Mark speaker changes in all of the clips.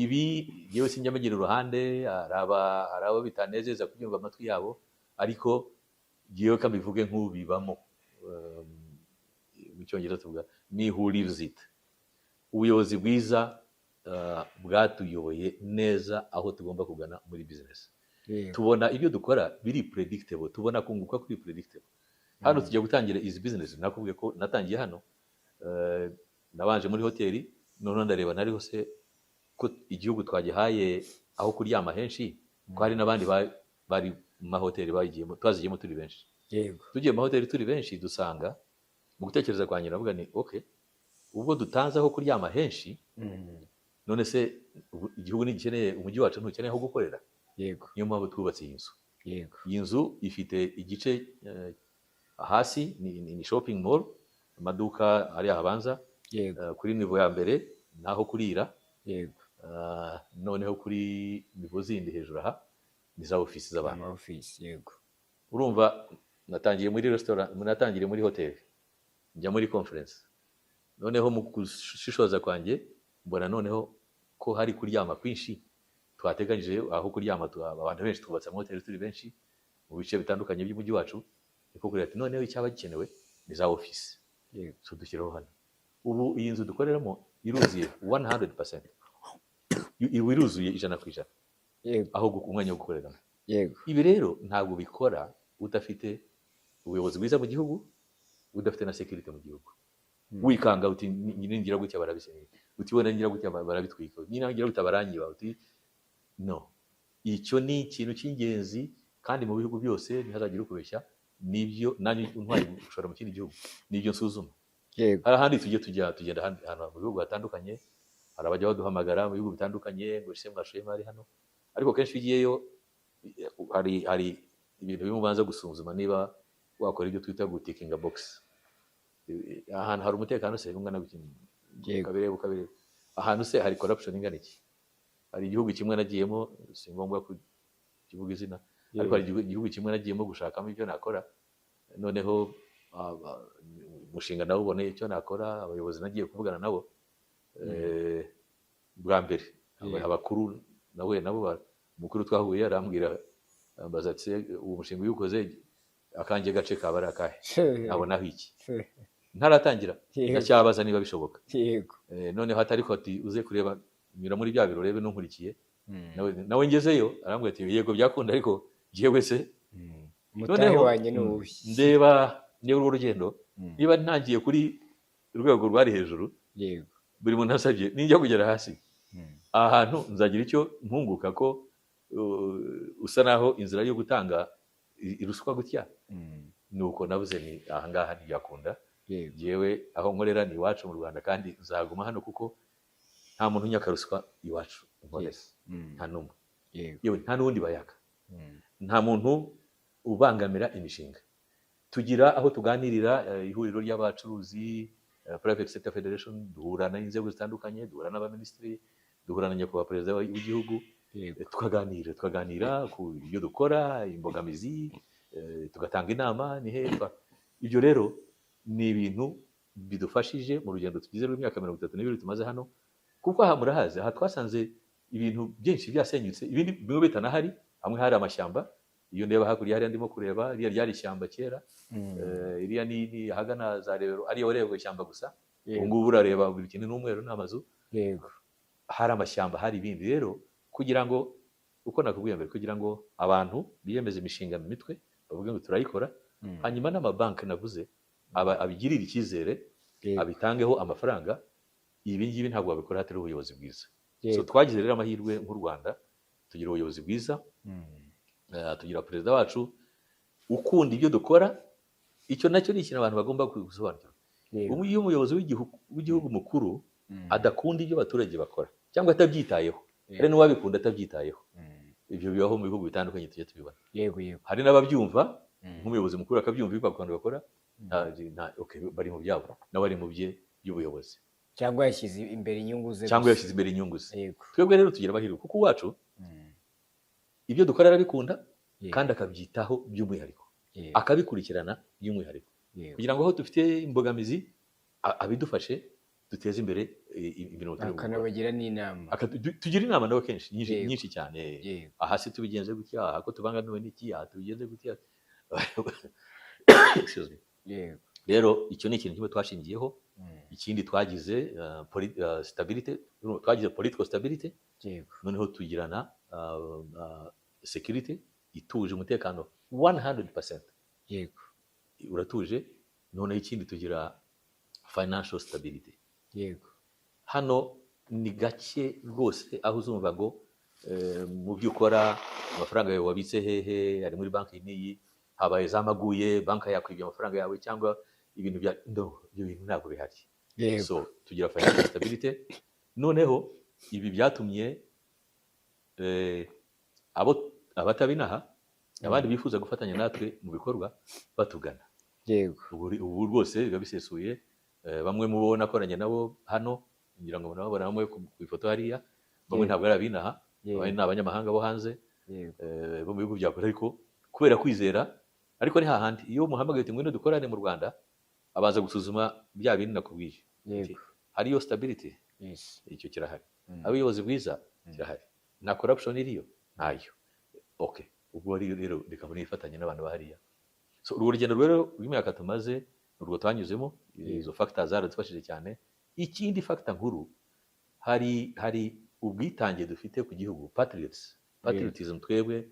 Speaker 1: Ibi yewe sinjya mbagira uruhande, hari abo bitanezeza kubyumva amatwi yabo, ariko yewe kambivuge nk'ubibamo. Mu Cyongereza tuvuga "me who lives it". Ubuyobozi bwiza bwatuyoboye neza aho tugomba kugana muri business. Tubona ibyo dukora biri predictable, tubona kunguka kuri predictable. Hano tujya gutangira izi business, nakubwiye ko natangiye hano, nabanje muri hoteli, noneho ndareba nariho se ko igihugu twagihaye aho kuryama henshi, ko hari n'abandi bari mu mahoteli bagiyemo, twazigiyemo turi benshi. Tugiye mu mahoteli turi benshi, dusanga mu gutekereza kwanjye navuga ni okay, ubwo dutanze aho kuryama henshi, none se ubu igihugu ntigikeneye, umujyi wacu ntukeneye aho gukorera? Niyo mpamvu twubatse iyi nzu. Iyi nzu ifite igice hasi ni shopping mall, amaduka ari ahabanza. Kuri niveau ya mbere ni aho kurira. Noneho kuri niveau zindi hejuru aha ni za ofisi z'abantu.
Speaker 2: Ama office, yego.
Speaker 1: Urumva natangiye muri restaurant, natangiriye muri hoteli, njya muri conference, noneho mu gushishoza kwanjye mbona noneho ko hari kuryama kwinshi, twateganyije aho kuryama abantu benshi, twubatse amahoteli turi benshi mu bice bitandukanye by'umujyi wacu. Niko kureba ati noneho icyaba gikenewe ni za ofisi. So dushyiraho hano. Ubu iyi nzu dukoreramo iruzuye 100%, ibu iruzuye 100%, aho umwanya wo gukoreramo. Ibi rero ntabwo bikora udafite ubuyobozi bwiza mu gihugu, udafite na security mu gihugu. Wikanga uti "Ningira gutya barabisenya", uti "Wenda ngira gutya barabitwika", "Ningira gutya baranyiba", uti no. Icyo ni ikintu cy'ingenzi, kandi mu bihugu byose, ntihazagire ukubeshya, nibyo nanjye untwaye gushora mu kindi gihugu nibyo nsuzuma. Hari ahandi tujya tujya tugenda, ahandi ahantu mu bihugu hatandukanye, hari abajya baduhamagara mu bihugu bitandukanye ngo ese mwashoye imari hano? Ariko kenshi iyo ugiyeyo hari ibintu bimwe ubanza gusuzuma niba wakora ibyo twita gutickinga box. Ahantu hari umutekano se ungana gutya? Ukabireba, ukabireba ahantu se hari corruption ingana iki? Hari igihugu kimwe nagiyemo, si ngombwa kukivuga izina, ariko hari igihugu kimwe nagiyemo gushakamo ibyo nakora, noneho umushinga nawuboneye icyo nakora, abayobozi nagiye kuvugana nabo bwa mbere, abakuru nahuye nabo, umukuru twahuye arambwira, ambaza ati "Se, uwo mushinga iyo ukoze akanjye gace kaba ari akahe? Nabonaho iki?" Ntaratangira, ndacyabaza niba bishoboka. Noneho atari ko ati uze kureba, nyura muri bya biro urebe n'unkurikiye. Nawe ngezeyo arambwira ati "Yego, byakunda, ariko jyewe se?"
Speaker 2: Umutahe
Speaker 1: Noneho,
Speaker 2: wanjye ni uwuhe?
Speaker 1: Ndeba niba urwo rugendo, niba ntangiye kuri urwego rwari hejuru, buri muntu asabye, nijya kugera hasi aha hantu nzagira icyo mpunguka ko usa naho inzira yo gutanga iruswa gutya? Nuko nabuze ni aha ngaha ntibyakunda. Jyewe aho nkorera ni iwacu mu Rwanda, kandi nzaguma hano kuko nta muntu unyaka ruswa iwacu nkorera. Nta n'umwe. Yewe, nta n'uwundi bayaka. Nta muntu ubangamira imishinga. Tugira aho tuganirira, ihuriro ry'abacuruzi, Private Sector Federation, duhura n'inzego zitandukanye, duhura n'abaminisitiri, duhura na nyakubahwa perezida w'igihugu. Tukaganira ku byo dukora, imbogamizi, tugatanga inama ni he ibyo rero ni ibintu bidufashije mu rugendo tugize rw'imyaka 32 tumaze hano, kuko aha murahazi, aha twasanze ibintu byinshi byasenyutse, ibindi bimwe bitanahari. Hamwe hari amashyamba. Iyo ndeba hakurya hariya ndimo kureba, iriya ryari ishyamba kera. Iriya ni ahagana za Rebero, ariyo wareba ishyamba gusa. Ubu ngubu urareba buri kintu n'umweru n'amazu. Hari amashyamba, hari ibindi. Rero kugira ngo, uko nakubwiye mbere, kugira ngo abantu biyemeze imishinga mu mitwe, bavuge ngo turayikora, hanyuma n'amabanki navuze abigirire icyizere, abitangeho amafaranga, ibi ngibi ntabwo babikora hatari ubuyobozi bwiza. So twagize rero amahirwe nk'u Rwanda, tugira ubuyobozi bwiza, tugira perezida wacu ukunda ibyo dukora. Icyo nacyo ni ikintu abantu bagomba gusobanukirwa. Iyo umuyobozi w'igihugu mukuru adakunda ibyo abaturage bakora cyangwa atabyitayeho, hari n'uwabikunda atabyitayeho. Ibyo bibaho mu bihugu bitandukanye, tujya tubibona.
Speaker 2: yego yego
Speaker 1: Hari n'ababyumva, nk'umuyobozi mukuru akabyumva ibyo abantu bakora, okay, bari mu byabo, nawe ari mu bye by'ubuyobozi.
Speaker 2: Cyangwa yashyize imbere inyungu ze
Speaker 1: Cyangwa
Speaker 2: gusa.
Speaker 1: yashyize imbere inyungu ze. Twebwe rero tugira amahirwe kuko uwacu ibyo dukora arabikunda, kandi akabyitaho by'umwihariko, akabikurikirana by'umwihariko, kugira ngo aho dufite imbogamizi abidufashe duteze imbere imirimo turi gukora.
Speaker 2: Bakanabagira n'inama.
Speaker 1: Tugira inama nabo kenshi, nyinshi,
Speaker 2: Yego.
Speaker 1: nyinshi cyane. Aha se tubigenze gutya, aha ko tubangamiwe n'iki, aha tubigenze gutya. Excuse me. Rero icyo ni ikintu kimwe twashingiyeho. Ikindi twagize stability, twagize political stability. Noneho tugirana security ituje, umutekano 100%. Uratuje. Noneho ikindi tugira financial stability. Hano ni gake rwose aho uzumva ngo mu byo ukora amafaranga yawe wabitse hehe, ari muri banki n'iyi, habaye za maguye, banki yakwibye amafaranga yawe cyangwa ibintu bya no, ibyo bintu ntabwo bihari. So tugira financial stability. Noneho ibi byatumye abo abatabinaha, abandi bifuza gufatanya natwe mu bikorwa batugana. Ubu rwose biba bisesuye. Bamwe mu bo nakoranye nabo hano, ngira ngo murababona bamwe ku ifoto hariya, bamwe ntabwo ari abinaha, abandi ni abanyamahanga bo hanze, bo mu bihugu bya kure, ariko kubera kwizera. Ariko ni hahandi iyo muhamagaye uti ngwino dukorane mu Rwanda, abanza gusuzuma bya bindi nakubwiye. Hariyo stability, icyo kirahari. Abayobozi bwiza, kirahari. Nta corruption iriyo, ntayo. Okay, ubwo rero reka muri n'abantu bahariya. So urwo rugendo rero rw'imyaka tumaze, urwo twanyuzemo, izo factors zaradufashije cyane. Ikindi factor nkuru, hari ubwitange dufite ku gihugu, patriots, patriotism. Twebwe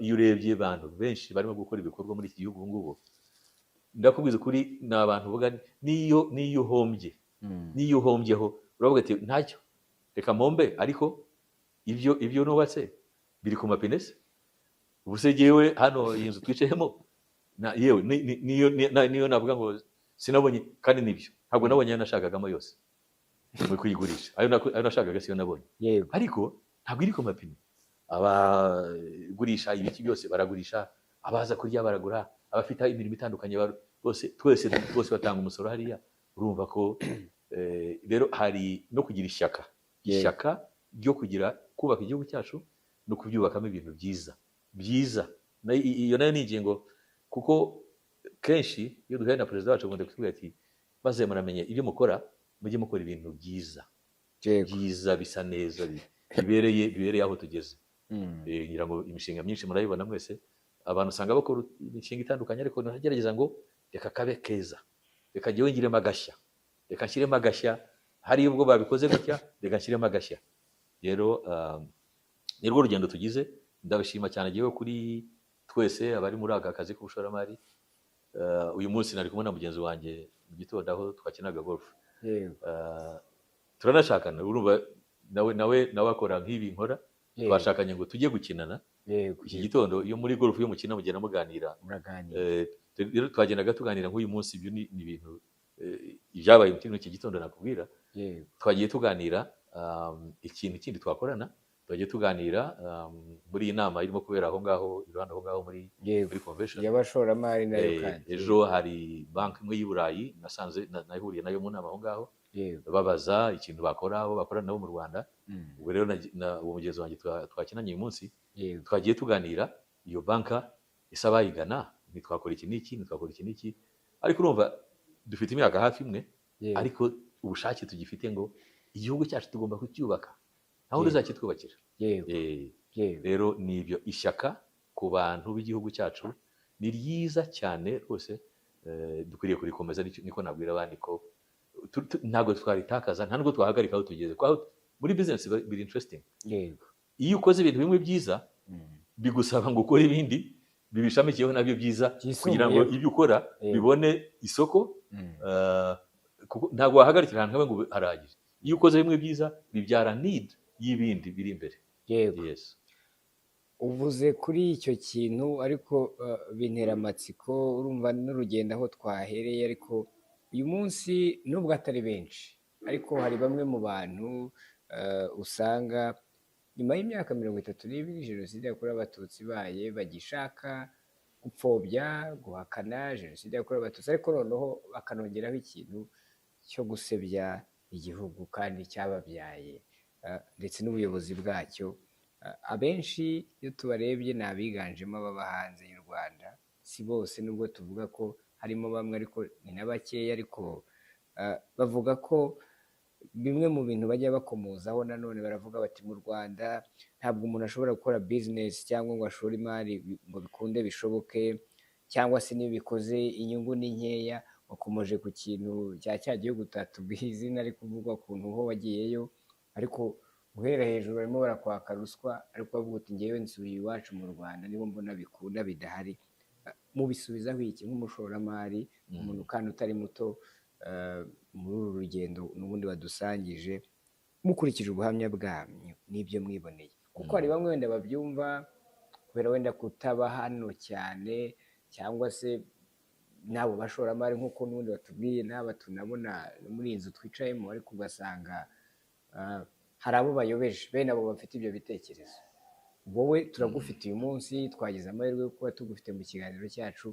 Speaker 1: iyo urebye abantu benshi barimo gukora ibikorwa muri iki gihugu ubu ngubu, ndakubwiza ukuri, ni abantu uvuga niyo uhombye, niyo uhombyeho uravuga ati ntacyo, reka mpombe, ariko ibyo nubatse biri ku mapine se? Ubu se jyewe hano iyi nzu twicayemo, yewe niyo navuga ngo sinabonye, kandi nibyo, ntabwo nabonye ayo nashakagamo yose mu kuyigurisha. Ayo nashakaga siyo nabonye. Ariko ntabwo iri ku mapine. Abagurisha ibiki byose baragurisha, abaza kurya baragura, abafite imirimo itandukanye bose, twese bose batanga umusoro hariya. Urumva ko rero hari no kugira ishyaka, ishyaka ryo kugira kubaka igihugu cyacu no kubyubakamo ibintu byiza byiza. Iyo nayo ni ingingo, kuko kenshi iyo duhuye na perezida wacu akunda kutubwira ati maze muramenye ibyo mukora, mujye mukora ibintu byiza, byiza, bisa neza, bibereye aho tugeze. Ngira ngo imishinga myinshi murayibona mwese, abantu usanga bakora imishinga itandukanye, ariko ntagerageza ngo reka kabe keza, reka njyewe ngiremo agashya, reka nshyiremo agashya, hari ubwo babikoze gutya, reka nshyiremo agashya. Rero ni rwo rugendo tugize. Ndabashima cyane njyewe kuri twese abari muri aka kazi k'ubushoramari. Uyu munsi nari kumwe na mugenzi wanjye mu gitondo aho twakinaga golf. Turanashakana, urumva nawe akora nk'ibi nkora. Twashakanye ngo tujye gukinana iki gitondo. Iyo muri golf, iyo mukina mugenda muganira.
Speaker 2: Muraganira.
Speaker 1: Rero twagendaga tuganira nk'uyu munsi, ibyo ni ibintu ibyabaye muri iki gitondo nakubwira. Twagiye tuganira ikintu kindi twakorana, twagiye tuganira muri iyi nama irimo kubera aho ngaho iruhande, aho ngaho muri muri convention
Speaker 2: y'abashoramari nayo kandi.
Speaker 1: Ejo hari banki imwe y'i Burayi nasanze nahuriye nayo mu nama aho ngaho, babaza ikintu bakora, abo bakorana nabo mu Rwanda. Ubwo rero uwo mugenzi wanjye twakinanye uyu munsi, twagiye tuganira iyo banka ese abayigana ntitwakora iki n'iki, ntitwakora iki n'iki. Ariko urumva dufite imyaka hafi imwe, ariko ubushake tugifite ngo igihugu cyacu tugomba kucyubaka, nta wundi uzakitwubakira. Rero ni ibyo, ishyaka ku bantu b'igihugu cyacu ni ryiza cyane rwose, dukwiriye kurikomeza. Niko nabwira abandi ko ntabwo twaritakaza, nta nubwo twahagarika aho tugeze. Kuko muri business biri interesting. Iyo ukoze ibintu bimwe byiza, bigusaba ngo ukore ibindi bibishamikiyeho nabyo byiza, kugira ngo
Speaker 2: Byisumbuyeho.
Speaker 1: ibyo ukora bibone isoko. Kuko ntabwo wahagarikira ahantu hamwe ngo harahagije. Iyo ukoze bimwe byiza bibyara need y'ibindi biri imbere. Yes.
Speaker 2: Uvuze kuri icyo kintu, ariko bintera amatsiko. Urumva n'urugendo aho twahereye, ariko uyu munsi nubwo atari benshi, ariko hari bamwe mu bantu usanga nyuma y'imyaka 32 jenoside yakorewe Abatutsi ibaye bagishaka gupfobya, guhakana jenoside yakorewe Abatutsi, ariko noneho bakanongeraho ikintu cyo gusebya igihugu kandi cyababyaye, ndetse n'ubuyobozi bwacyo. Abenshi iyo tubarebye ni abiganjemo ababa hanze y'u Rwanda, si bose nubwo tuvuga ko harimo bamwe, ariko ni na bakeya, ariko bavuga ko Bimwe mu bintu bajya bakomozaho nanone baravuga bati mu Rwanda ntabwo umuntu ashobora gukora bizinesi cyangwa ngo ashore imari ngo bikunde bishoboke, cyangwa se niyo bikoze inyungu ni nkeya. Wakomoje ku kintu cya gihugu utatubwiye izina, ariko uvuga ukuntu ho wagiyeyo, ariko guhera hejuru barimo barakwaka ruswa, ariko bavuga uti ngewe nsubiye iwacu mu Rwanda nibo mbona bikunda bidahari. Mubisubizaho iki nk'umushoramari, umuntu kandi utari muto muri uru rugendo n'ubundi badusangije, mukurikije ubuhamya bwanyu n'ibyo mwiboneye? Kuko hari bamwe wenda babyumva kubera wenda kutaba hano cyane, cyangwa se n'abo bashoramari nk'uko n'ubundi batubwiye, n'aba tunabona muri iyi nzu twicayemo, ariko ugasanga hari abo bayobeje bene abo bafite ibyo bitekerezo. Wowe turagufite uyu munsi, twagize amahirwe yo kuba tugufite mu kiganiro cyacu,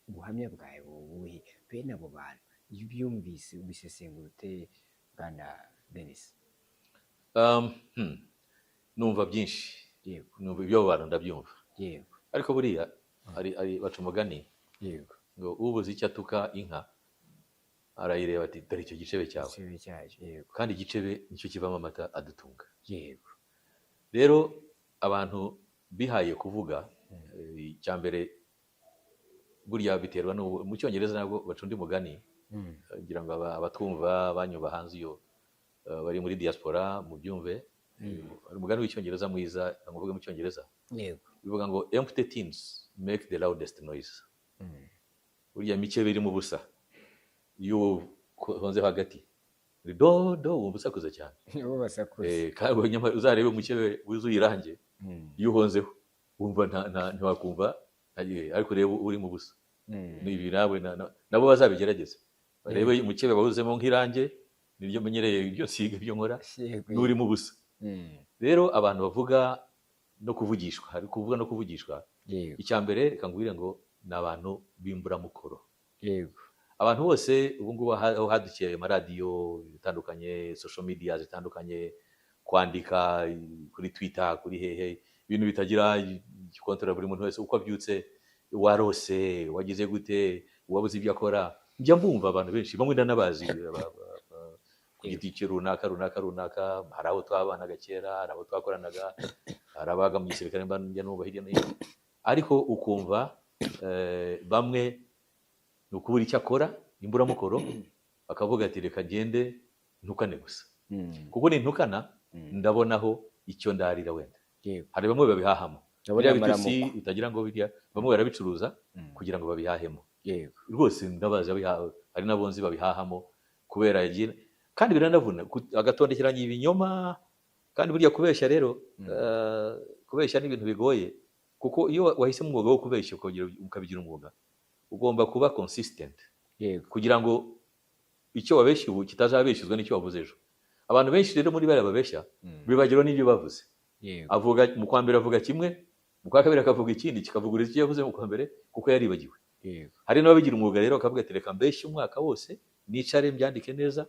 Speaker 2: ubuhamya bwawe bubuhe bene abo bantu iyo ubyumvise ubisesengura ute, bwana Denis?
Speaker 1: Numva byinshi.
Speaker 2: Yego.
Speaker 1: Numva ibyo abo bantu ndabyumva.
Speaker 2: Yego.
Speaker 1: Ariko buriya hari baca umugani
Speaker 2: Yego.
Speaker 1: ngo ubuze icyo atuka inka arayireba ati dore icyo gicebe cyawe.
Speaker 2: Igicebe cyayo. Yego.
Speaker 1: Kandi igicebe nicyo kivamo amata adutunga.
Speaker 2: Yego.
Speaker 1: Rero abantu bihaye kuvuga, icya mbere burya biterwa n'ubu mu Cyongereza nabwo baca undi mugani, ngira ngo abatwumva banyumva hanze iyo bari muri diaspora mubyumve. Hari umugani w'Icyongereza mwiza, nguvuge mu Cyongereza.
Speaker 2: Yego.
Speaker 1: Bivuga ngo empty tins make the loudest noise. Burya mikebe irimo ubusa iyo uhonze hagati do do wumva usakuza cyane.
Speaker 2: Nibo basakuza.
Speaker 1: Kandi nyamara uzarebe umukebe wuzuye irange, iyo uhonzeho wumva ntiwakumva, ariko reba uri mu busa. Ibi nawe nabo bazabigerageza barebe umukebe bawuzemo nk'irange, niryo menyereye ibyo nsiga ibyo nkora, n'uri mu busa. Rero abantu bavuga no kuvugishwa, hari kuvuga no kuvugishwa. Icya mbere reka ngwire ngo ni abantu b'imburamukoro.
Speaker 2: Yego.
Speaker 1: Abantu bose ubu ngubu aho hadukiye ayo maradiyo atandukanye, social media zitandukanye, kwandika kuri Twitter, kuri hehe, ibintu bitagira ikontorora, buri muntu wese uko abyutse, warose, wagize gute, wabuze ibyo akora. Njya mbumva abantu benshi, bamwe ndanabazi ku giti cye runaka runaka runaka, hari abo twabanaga kera, hari abo twakoranaga, hari abaga mu gisirikare njya numva hirya no hino, ariko ukumva bamwe ni ukubura icyo akora, imburamukoro, akavuga ati reka ngende ntukane gusa, kuko nintukana ndabonaho icyo ndarira wenda. Hari bamwe babihahamo, biriya bitutsi utagira ngo biriya, bamwe barabicuruza kugira ngo babihahemo. Rwose ndabazi hari n'abonzi babihahamo kubera yagiye, kandi biranavuna agatondekeranya ibinyoma. Kandi burya kubeshya rero, kubeshya ni ibintu bigoye, kuko iyo wahisemo umwuga wo kubeshya ukabigira umwuga, ugomba kuba consistent. Kugira ngo icyo wabeshye ubu kitazabeshyuzwa n'icyo wavuze ejo. Abantu benshi rero muri bariya babeshya bibagirwa n'ibyo bavuze. Avuga mu kwa mbere avuga kimwe, mu kwa kabiri akavuga ikindi, kikavuguriza icyo yavuze mu kwa mbere kuko yaribagiwe. Hari n'ababigira umwuga rero akavuga ati reka mbeshye umwaka wose nicare mbyandike neza.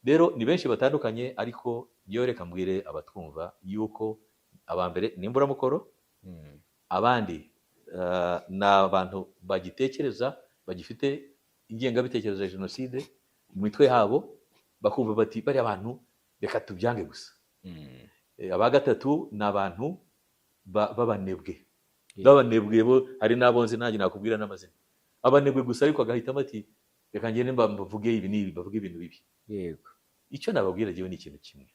Speaker 1: Rero ni benshi batandukanye, ariko yewe reka mbwire abatwumva yuko aba mbere ni imburamukoro, abandi ni abantu bagitekereza, bagifite ingengabitekerezo ya jenoside mu mitwe yabo, bakumva bati bariya bantu reka tubyange gusa. Aba gatatu ni abantu b'abanebwe. B'abanebwe bo hari n'abonzi nanjye nakubwira n'amazina. Abanebwe gusa, ariko agahitamo ati reka ngende mbavuge ibi n'ibi, bavuge ibintu bibi.
Speaker 2: Yego.
Speaker 1: Icyo nababwira jewe ni ikintu kimwe.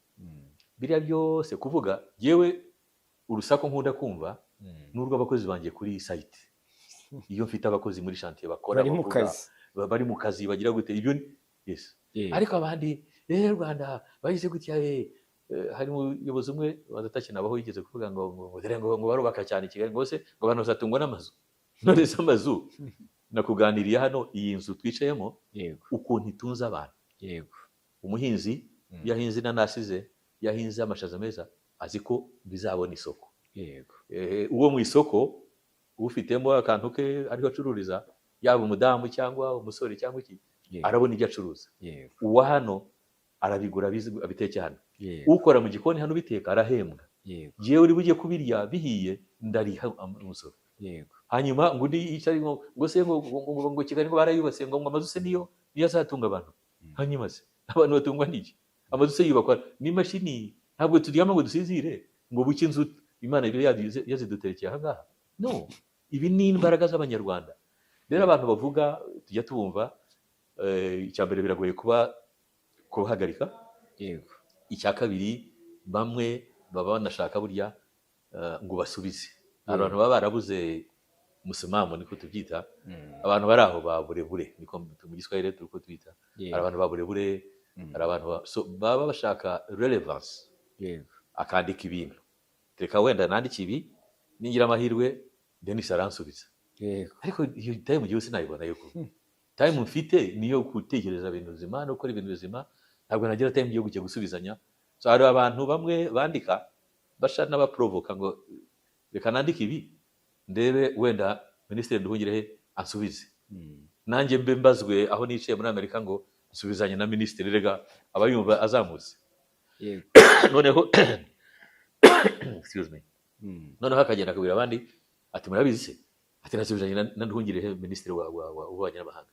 Speaker 1: Biriya byose kuvuga, jewe urusaku nkunda kumva n'urw'abakozi banjye kuri site. Iyo mfite abakozi muri chantier bakora bari mu kazi bagira gute ibyo, yes. Ariko abandi Rwanda bagize gutya, hari umuyobozi umwe wadatakinabaho yigeze kuvuga ngo ngo barubaka cyane Kigali, ngo se ngo abantu bazatungwa n'amazu. None se amazu nakuganiriye hano, iyi nzu twicayemo ukuntu itunze abantu.
Speaker 2: Yego.
Speaker 1: Umuhinzi yahinze inanasi ze, yahinze amashaza meza, azi ko bizabona isoko.
Speaker 2: Yego.
Speaker 1: Uwo mu isoko ufitemo akantu ke ariho acururiza, yaba umudamu cyangwa umusore cyangwa iki, arabona ibyo acuruza. Uwa hano arabigura abiteke hano. Ukora mu gikoni hano ubiteka arahembwa. Jewe uri bujye kubirya bihiye ndariha umusoro.
Speaker 2: Yego.
Speaker 1: Hanyuma ngo undi yicare ngo se ngo Kigali ngo barayubatse ngo amazu se niyo azatunga abantu. Hanyuma se abantu batungwa n'iki? Amazu se yubakwa n'imashini, ntabwo turyama ngo dusinzire ngo buke inzu Imana ibe yaziduterekeye aha ngaha. No, ibi ni imbaraga z'Abanyarwanda. Rero abantu bavuga tujya tubumva, icya mbere biragoye kuba kubahagarika.
Speaker 2: Yego.
Speaker 1: Icya kabiri bamwe baba banashaka burya ngo basubize. Hari abantu baba barabuze musimamo, niko tubyita. Abantu bari aho ba burebure, niko mu Giswahili turiko twita.
Speaker 2: Yego.
Speaker 1: Hari abantu ba burebure, hari abantu so baba bashaka relevance.
Speaker 2: Yego.
Speaker 1: Akandika ibintu. Reka wenda nandike ibi, ningira amahirwe Denis aransubiza.
Speaker 2: Yego.
Speaker 1: Ariko iyo time mu gihugu sinayibona yuko. Time mfite niyo gutekereza ibintu bizima no gukora ibintu bizima, ntabwo nagira time yo kujya gusubizanya. So hari abantu bamwe bandika basha n'abaprovoka ngo reka nandike ibi ndebe wenda Minisitiri Nduhungirehe ansubize. Nanjye mbe mbazwe aho nicaye muri Amerika ngo nsubizanye na minisitiri, rega aba yumva azamutse.
Speaker 2: Yego.
Speaker 1: Noneho excuse me. Noneho akagenda akabwira abandi ati murabizi se, ati nasubizanye na Nduhungirehe minisitiri wa w'ububanyi n'amahanga.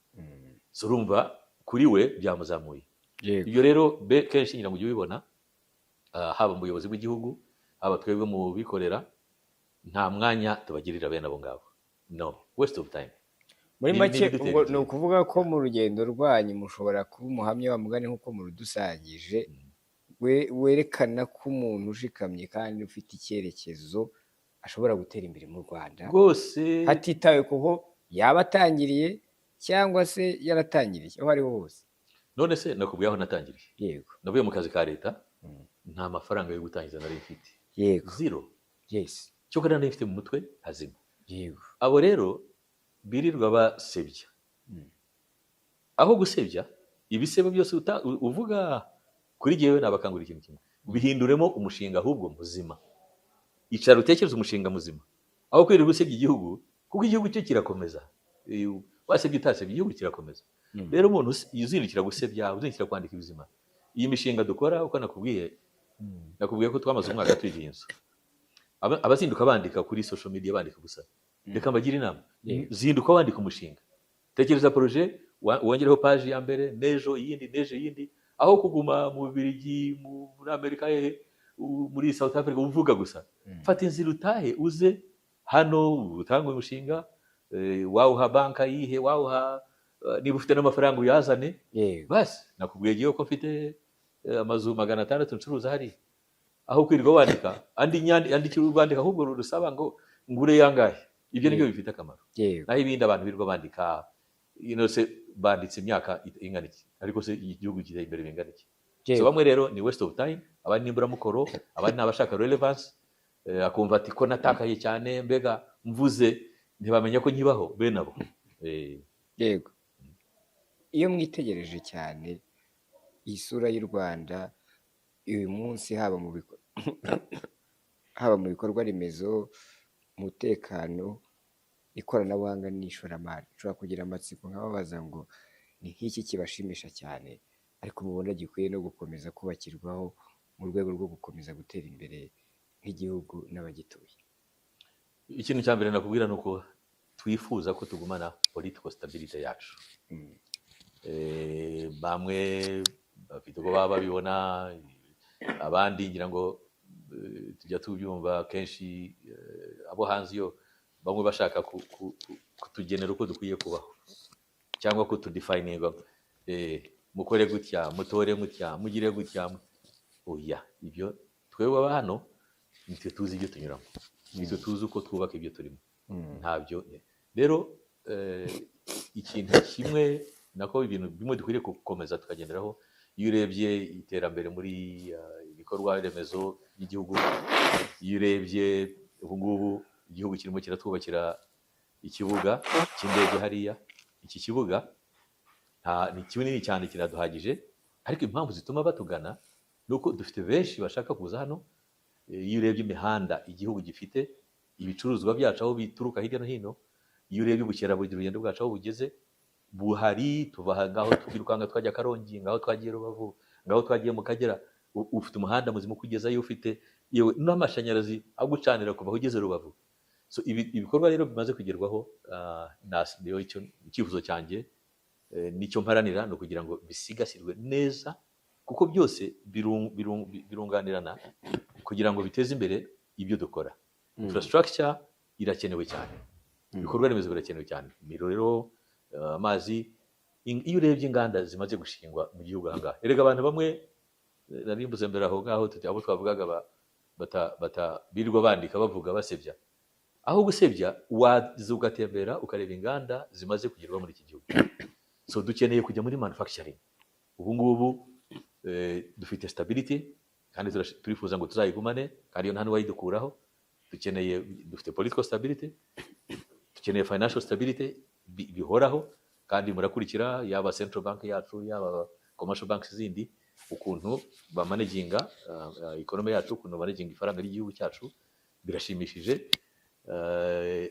Speaker 1: So urumva kuri we byamuzamuye.
Speaker 2: Yego.
Speaker 1: Ibyo rero kenshi ngira ngo ujye ubibona, haba mu buyobozi bw'igihugu, haba twebwe mu bikorera, nta mwanya tubagirira bene abo ngabo. No, waste of time.
Speaker 2: Muri make ubwo ni ukuvuga ko mu rugendo rwanyu mushobora kuba umuhamya wa mugani nk'uko murudusangije, werekana ko umuntu ushikamye kandi ufite icyerekezo ashobora gutera imbere mu Rwanda
Speaker 1: rwose,
Speaker 2: hatitawe kuho yaba atangiriye cyangwa se yaratangiriye aho ariho hose.
Speaker 1: None se nakubwiye aho natangiriye?
Speaker 2: Yego.
Speaker 1: Navuye mu kazi ka leta, nta mafaranga yo gutangiza nari mfite.
Speaker 2: Yego.
Speaker 1: Zero.
Speaker 2: Yes.
Speaker 1: Cyo kandi nari mfite mu mutwe hazima.
Speaker 2: Yego.
Speaker 1: Abo rero birirwa basebya. Aho gusebya ibisebo byose uvuga kuri jewe nabakangurira ikintu kimwe, bihinduremo umushinga ahubwo muzima. Icara utekereze umushinga muzima aho kwirirwa usebya igihugu, kuko igihugu cyo kirakomeza. Wasebye utasebye igihugu kirakomeza. Rero umuntu uzindukira gusebya, uzindukira kwandika ibizima. Iyi mishinga dukora uko nakubwiye, nakubwiye ko twamaze umwaka twiga inzu. Abazinduka bandika kuri social media bandika gusa. Reka mbagire inama. Zinduka wandika umushinga. Tekereza projet, wongereho page ya mbere, nejo yindi, nejo yindi, aho kuguma mu Bubiligi, muri Amerika, muri South Africa uvuga gusa. Fata inzira utahe uze hano utange umushinga, wawuha banka yihe, wawuha niba ufite n'amafaranga uyazane. Basi nakubwiye giye ko mfite amazu 600 ncuruza hari. Aho kwirirwa wandika andi andikira urwandika ahubwo rusaba ngo ngure yangahe. Ibyo nibyo bifite akamaro. Naho ibindi abantu birirwa bandika se banditse imyaka ingana iki, ariko se igihugu giteye imbere bingana iki. So bamwe rero ni waste of time, abandi nimburamukoro, abandi nabashaka relevance, akumva ati ko natakaye cyane mbega mvuze ntibamenya ko nkibaho bene abo.
Speaker 2: Yego. Iyo mwitegereje cyane isura y'u Rwanda uyu munsi, haba mu bikorwa remezo, umutekano, ikoranabuhanga n'ishoramari, nshobora kugira amatsiko nkababaza ngo ni nk'iki kibashimisha cyane ariko mubona gikwiye no gukomeza kubakirwaho mu rwego rwo gukomeza gutera imbere nk'igihugu n'abagituye?
Speaker 1: Ikintu cya mbere nakubwira ni uko twifuza ko tugumana political stability yacu. Bamwe bafite uko baba babibona, abandi ngira ngo tujya tubyumva kenshi, abo hanze iyo bamwe bashaka kutugenera uko dukwiye kubaho cyangwa kutudefininga, mukore gutya, mutore gutya, mugire gutya. Oya, ibyo twebwe aba hano nitwe tuzi ibyo tunyuramo, nitwe tuzi uko twubaka ibyo turimo. Ntabyo rero ikintu kimwe nako ibintu bimwe dukwiriye gukomeza tukagenderaho. Iyo urebye iterambere muri ibikorwa remezo by'igihugu, iyo urebye ubu ngubu igihugu kirimo kiratwubakira ikibuga cy'indege hariya, iki kibuga ni kinini cyane kiraduhagije, ariko impamvu zituma batugana ni uko dufite benshi bashaka kuza hano. Iyo urebye imihanda igihugu gifite, ibicuruzwa byacu aho bituruka hirya no hino, iyo urebye ubukerarugendo bwacu aho bugeze buhari, tuva ngaho twirukanga twajya Karongi, ngaho twagiye Rubavu, ngaho twagiye mu Kagera, ufite umuhanda muzima ukugezayo, ufite yewe n'amashanyarazi agucanira kuva aho ugeze Rubavu. So ibikorwa rero bimaze kugerwaho, icyifuzo cyanjye nicyo mparanira ni ukugira ngo bisigasirwe neza, Kuko byose birunganirana kugira ngo biteze imbere ibyo dukora. Infrastructure irakenewe cyane, ibikorwa remezo birakenewe cyane, imiriro, amazi. Iyo urebye inganda zimaze gushingwa mu gihugu aha ngaha, erega abantu bamwe, nari mvuze mbere aho ngaho, tuti abo twavugaga bata birirwa bandika bavuga basebya, aho gusebya waza ugatembera ukareba inganda zimaze kugerwaho muri iki gihugu. So dukeneye kujya muri manufacturing. Ubu ngubu dufite stability kandi turifuza ngo tuzayigumane, kandi iyo nta n'uwayidukuraho. Dukeneye, dufite political stability, dukeneye financial stability bihoraho. Kandi murakurikira, yaba central bank yacu, yaba commercial banks zindi, ukuntu bamanaginga economy yacu, ukuntu bamanaginga ifaranga ry'igihugu cyacu, birashimishije.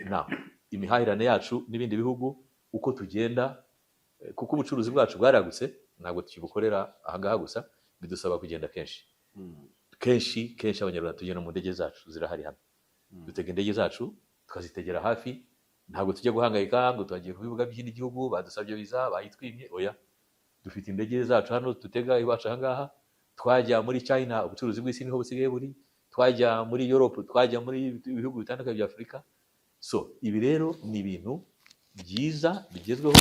Speaker 1: Na imihahirane yacu n'ibindi bihugu uko tugenda, kuko ubucuruzi bwacu bwaragutse, ntabwo tukibukorera ahangaha gusa, bidusaba kugenda kenshi kenshi kenshi. Abanyarwanda tugenda mu ndege zacu, zirahari hano. Dutega indege zacu tukazitegera hafi, ntabwo tujya guhangayika ngo tuhagiye ku bibuga by'ikindi gihugu, badusabye viza bayitwimye. Oya, dufite indege zacu hano dutega iwacu ahangaha. Twajya muri China, ubucuruzi bw'isi niho busigaye buri, twajya muri Europe, twajya muri ibihugu bitandukanye bya Afurika. So ibi rero ni ibintu byiza bigezweho,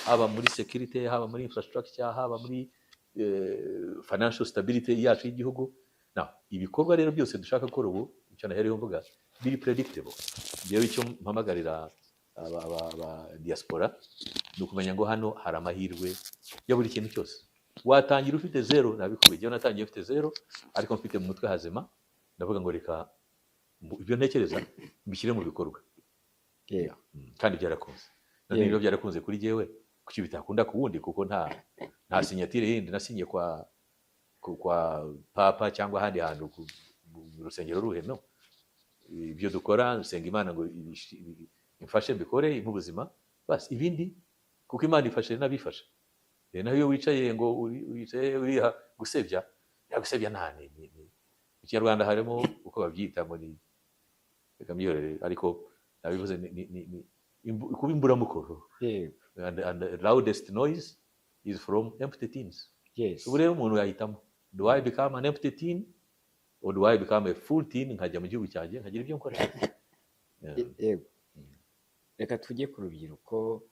Speaker 1: haba muri security, haba muri infrastructure, haba muri financial stability yacu y'igihugu. Now, ibikorwa rero byose dushaka gukora ubu, icyo nahereyeho mvuga, biri predictable. Njyewe icyo mpamagarira aba diaspora ni ukumenya ngo hano hari amahirwe ya buri kintu cyose. Watangira ufite zero, nabikubwiye. Njyewe natangiye mfite zero, ariko mfite mu mutwe hazima, ndavuga ngo reka ibyo ntekereza mbishyire mu bikorwa. Kandi byarakunze. None niba byarakunze kuri jyewe, kuki bitakunda ku wundi? Kuko nta signature yindi nasinye kwa papa cyangwa ahandi hantu mu rusengero ruhe. No ibyo dukora, nsenga Imana ngo imfashe mbikore, impe ubuzima, basi ibindi, kuko Imana ifashe n'abifashe. Naho iyo wicaye ngo wicaye uriha gusebya, ya gusebya nta ni mu Kinyarwanda harimo uko babyita ngo ni, reka mbyihorere, ariko nabivuze, ni kuba imburamukoro. And the loudest noise is from empty tins. Ubu rero umuntu yahitamo: do I become an empty tin or do I become a full tin, nkajya mu gihugu cyanjye nkagira ibyo nkora? Yeah.
Speaker 2: Yego, reka tujye ku rubyiruko.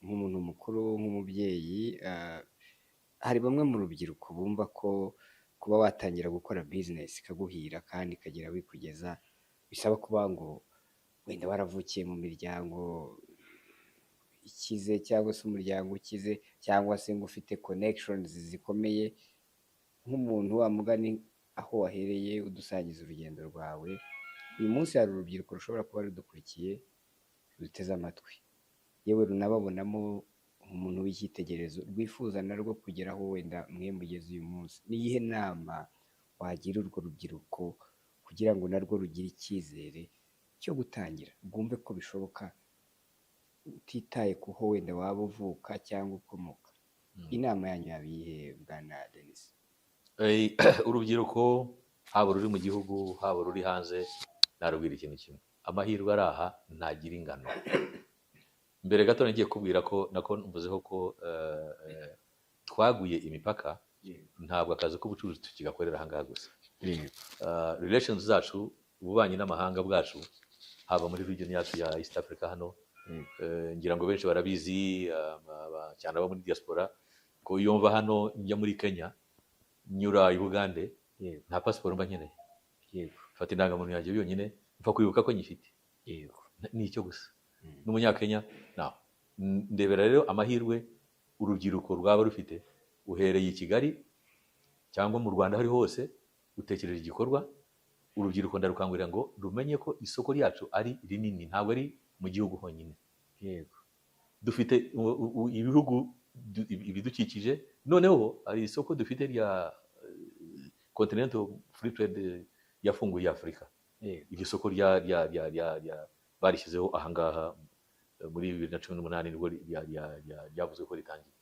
Speaker 2: Nk'umuntu mukuru, nk'umubyeyi, hari bamwe mu rubyiruko bumva ko kuba watangira gukora bizinesi ikaguhira kandi ikagera wikugeza bisaba kuba ngo wenda waravukiye mu miryango ikize, cyangwa se umuryango ukize, cyangwa se ngo ufite connections zikomeye. Nk'umuntu wa mugani aho wahereye udusangiza urugendo rwawe, uyu munsi hari urubyiruko rushobora kuba rudukurikiye, ruteze amatwi, yewe runababonamo umuntu w'icyitegererezo, rwifuza narwo kugeraho wenda mwe mugeze uyu munsi. Ni iyihe nama wagira urwo rubyiruko kugira ngo narwo rugire icyizere cyo gutangira, rwumve ko bishoboka, utitaye ku ho wenda waba uvuka cyangwa ukomoka? Inama yanyu yaba iyihe, bwana Denis?
Speaker 1: Urubyiruko, haba ruri mu gihugu, haba ruri hanze, narubwira ikintu kimwe: amahirwe ari aha ntagira ingano. Mbere gato nagiye kubwira ko nako mvuzeho ko twaguye imipaka, ntabwo akazi k'ubucuruzi tukigakorera aha ngaha gusa. Relations zacu, ububanyi n'amahanga bwacu, haba muri region yacu ya East Africa hano, ngira ngo benshi barabizi, cyane abo muri diaspora, ko iyo mva hano njya muri Kenya, nyura i Bugande, nta pasiporo mba nkeneye. Mfata indangamuntu yanjye yonyine, mfa kwibuka ko nyifite. Ni icyo gusa. N'umunyakenya now. Ndebera rero amahirwe urubyiruko rwaba rufite. Uhereye i Kigali cyangwa mu Rwanda, aho ari hose, utekereje igikorwa, urubyiruko ndarukangurira ngo rumenye ko isoko ryacu ari rinini, ntabwo ari mu gihugu honyine. Dufite ibihugu ibidukikije, noneho hari isoko dufite rya continental free trade yafunguye Afurika. Iryo soko rya barishyizeho ahangaha muri 2018, nibwo ryavuzwe ko ritangiye.